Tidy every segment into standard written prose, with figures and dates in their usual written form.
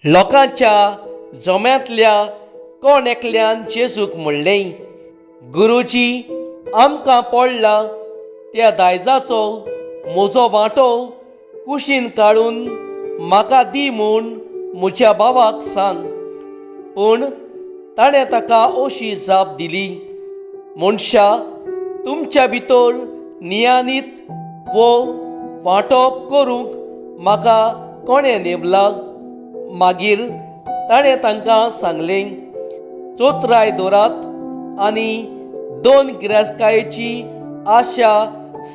लोकांच्या जम्यांतल्या कोण एकल्यान जेजूक म्हणलें, गुरुजी, आमकां पडला त्या दायजाचो म्हजो वांटो कुशीन काडून म्हाका दी म्हूण म्हज्या भावाक सांग. पूण ताणें ताका अशी जाप दिली, मनशा, तुमच्या भितर नियानीत वो वांटप करूंक म्हाका कोणें नेमला? मागीर ताणें तांकां सांगलें, चोत्राय दवरात आनी दोन गिरेस्तकायेची आशा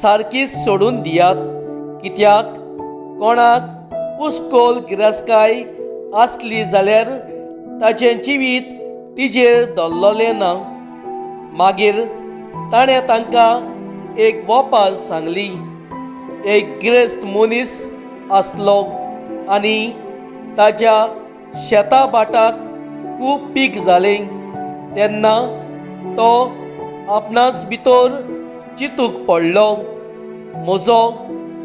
सारकीच सोडून दियात, कित्याक कोणाक पुस्कोल गिरेस्तकाय आसली जाल्यार ताचें जिवीत तिजेर दवरलें ना. मागीर ताणें तांकां एक वोपार सांगली. एक गिरेस्त मनीस आसलो आनी ताज्या शेता भाटाक खूब पीक जालें. तेन्ना तो आपणाच भितर चिंतूंक पडलो, म्हजो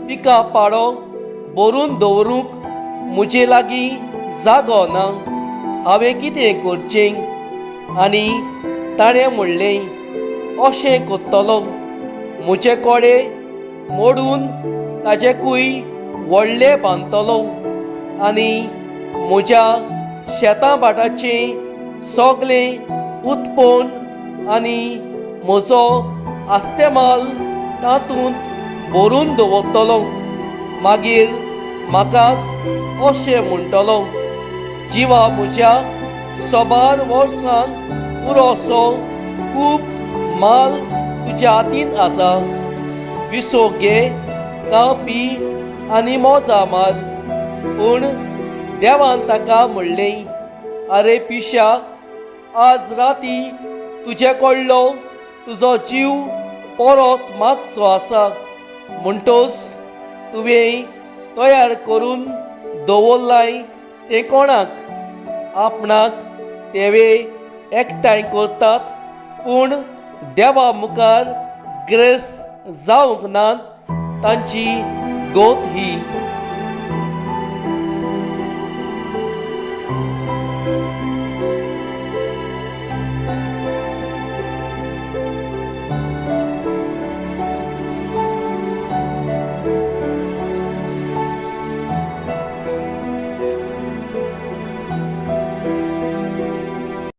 पिका पाडो भरून दवरूंक म्हजे लागीं जागो ना, हांवें कितें करचें? आनी ताणें म्हणलें, अशें करतलो, म्हजे कोडे मोडून ताजेकूय व्हडले बांदतलो आनी म्हज्या शेतां भाटाचें सगळें उत्पन्न आनी म्हजो आस्तेमाल तातूंत भरून दवरतलो. मागीर म्हाकाच अशें म्हणटलो, जिवा म्हज्या, सोबार वर्सांक पुरोसो खूब माल तुज्या हातीन आसा, विसो घे, खा पी आनी मोजा मार. पूण देवान ताका म्हणलें, आरे पिश्या, आज राती तुजे कडलो तुजो जीव परत मागचो आसा, म्हणटोच तुवें तयार करून दवरलाय तें कोणाक? आपणाक तेवे एकठांय करतात, पूण देवा मुखार ग्रेस जावंक नात तांची गोत ही.